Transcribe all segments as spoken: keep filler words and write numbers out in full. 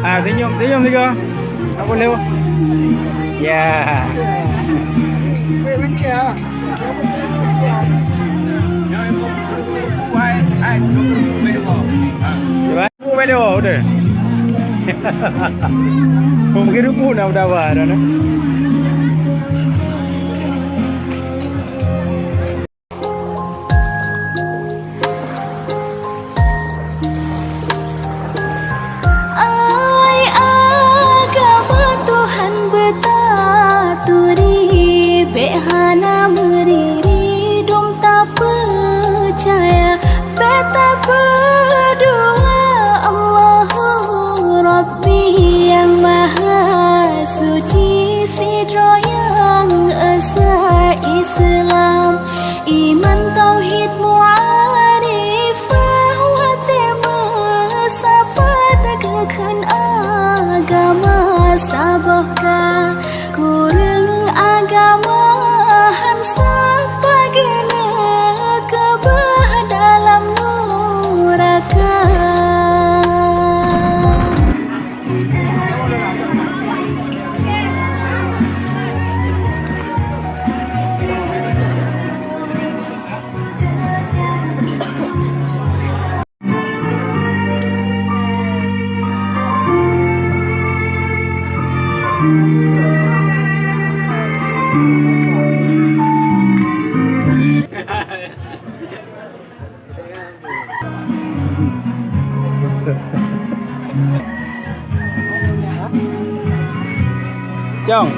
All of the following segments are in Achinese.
Ah, senyum, senyum juga. Tak boleh. Ya. Cuba. Rubuh beda, udah. Mungkin rubuh nak berdawa dah, nah. Awai agama Tuhan beutaturi, bék hana meuriri dum tapeucaya. Bék tapeudua Allahu Rabbi nyang Maha Suci, sidroe nyang esa Islam, iman, tauhid, mu'arifah, watée meusapat geukheun agama saboh ka. Kureueng agama han sapa geuneuk keubah dalam nuraka. Cong.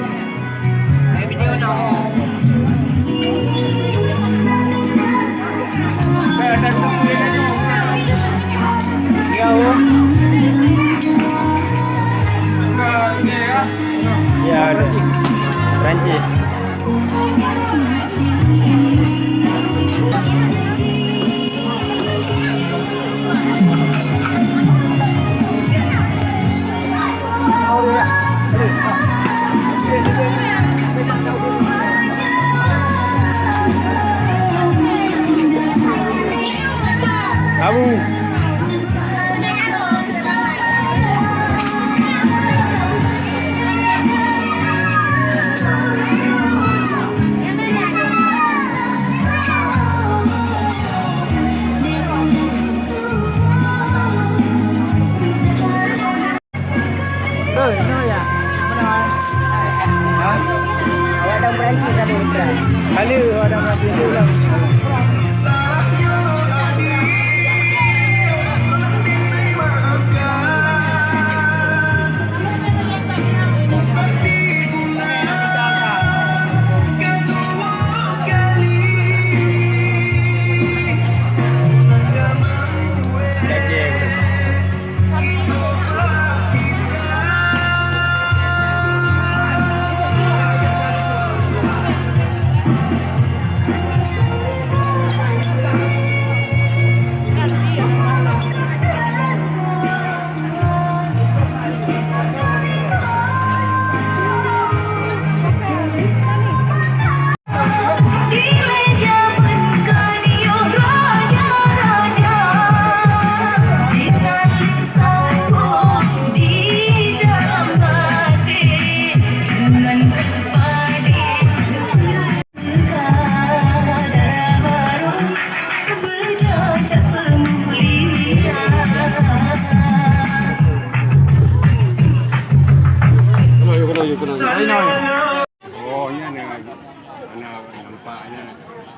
Ya, ada. Perancis. Abu. Oh, nyan na, na nampak nyan.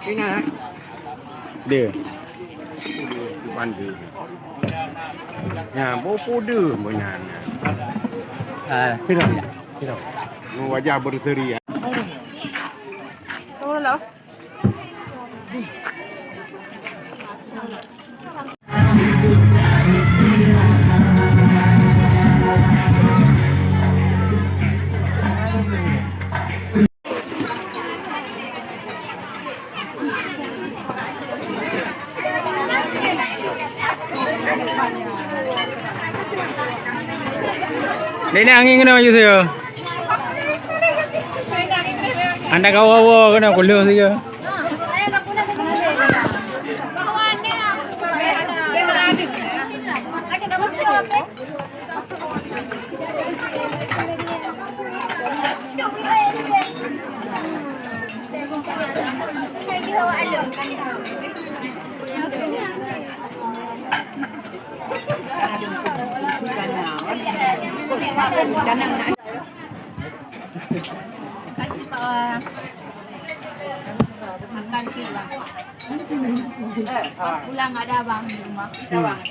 Ina. Dia. Depan dia. Nya, boh pode beunyan. Ah, sira ya. Sira. Nu wajah berseri ya. Oh, lah. Lé angén keunoe, Yusuf. Anda kawa-wa keunoe, kuleuh saja. Makan sih, Bang. Pulang ada Abang di rumah. Abang.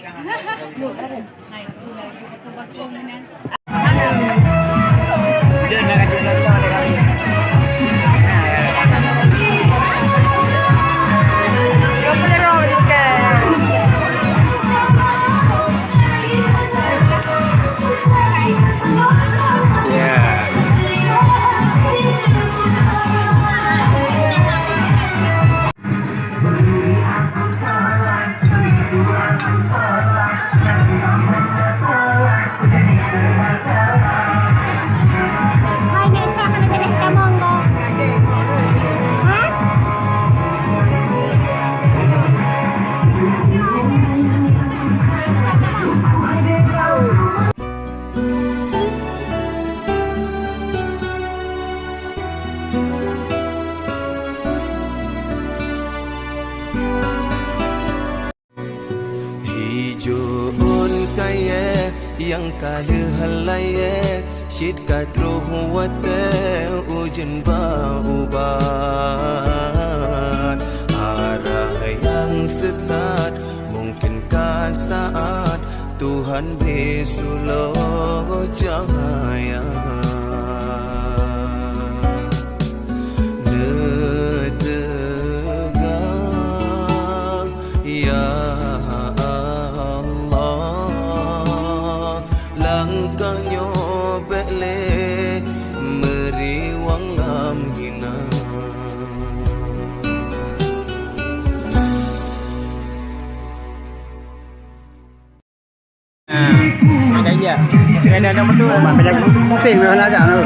Hijau ôn kayèe nyang ka lheueh layèe, cit ka troh watèe ujeuen ba ubat. Arah nyang seusat mungken ka saát Tuhan bri suloe cahya. Neuteugang, ya Allah, langkah nyoe bèk lé meuriwang lam hina. Ah, ada iya. Ada, ada betul. Mak pelaku pusing dah lagak tu.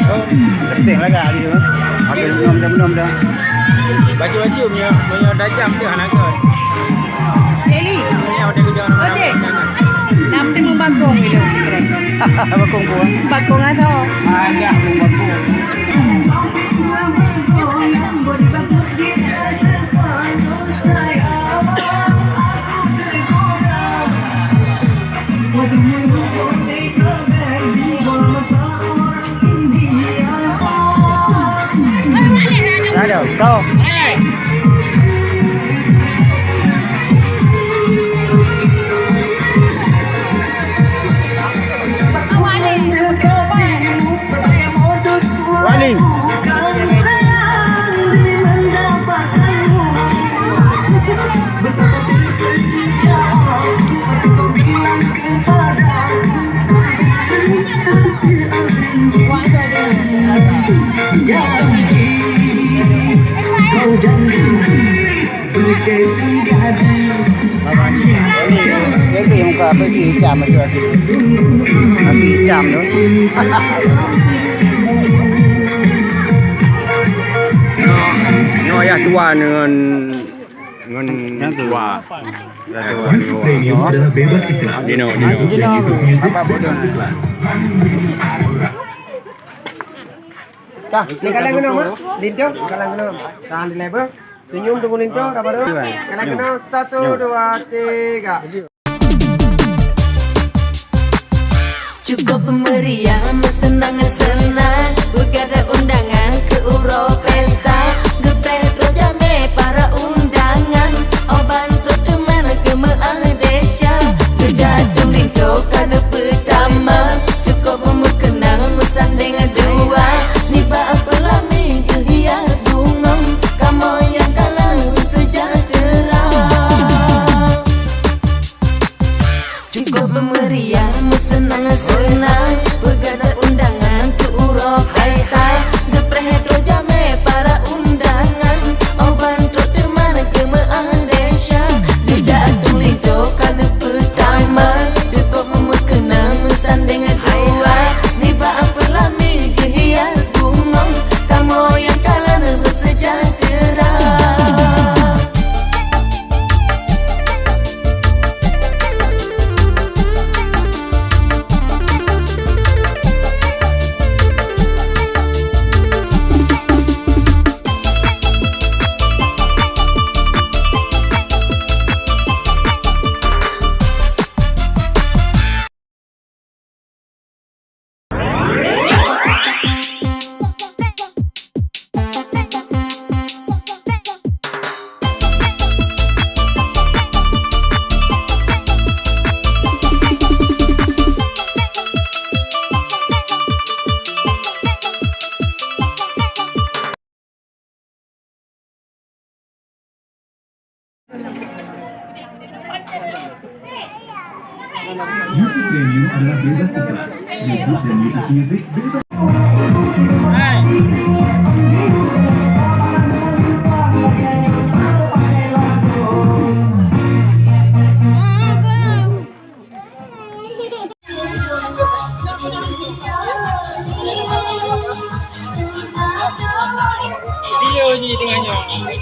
Oh. Pusing lagak dia. Habis minum dah, minum dah. Baju-baju punya, punya dajam tu anak tu. Eli. Punya udah kerja. Ojek. Nam temu bakong gitu. Bakong pun. Bakong atau? Ada bakong. Aduh, kau. Wali. Jadi muka apa sih hitam macam tu? Tapi hitam tu. Nyoe, nyoe ayah tuan ngon, ngon nyang tu. Tuan. Ayah tuan nyoe. Dino, Dino. Dino. Apa bodoh? Dah, ni kalian kena, Mak. Linto, kalian kena. Tahan di level. Senyum tunggu linto, dah baru. Kalian kena, satu, dua, tiga. Cukup meriah, senang-senang, beugada undangan keu uroe pesta. Geupéh troh jamé para undangan, 'oh ban troh teuma keu meu'ah desya. Geujak dum linto ka neupeutamah, cukup meukeunang meusandeng dua. Nibak peulami geuhias bungong, kamoe nyang kalon seujahteura. Cukup meriah, meuseunang-seunang, beugada undangan keu uroe pesta. Geupréh troh jamé para undangan, 'oh ban troh teuma keu meu'ah desya. Geujak dum linto ka neupeutamah, cukup meukeunang meusandeng dua. Nibak peulami geuhias bungong, kamoe nyang kalon beuseujahteura. YouTube Premium adalah bebas iklan. YouTube dan YouTube Music bebas. Dia je dengan nyoe.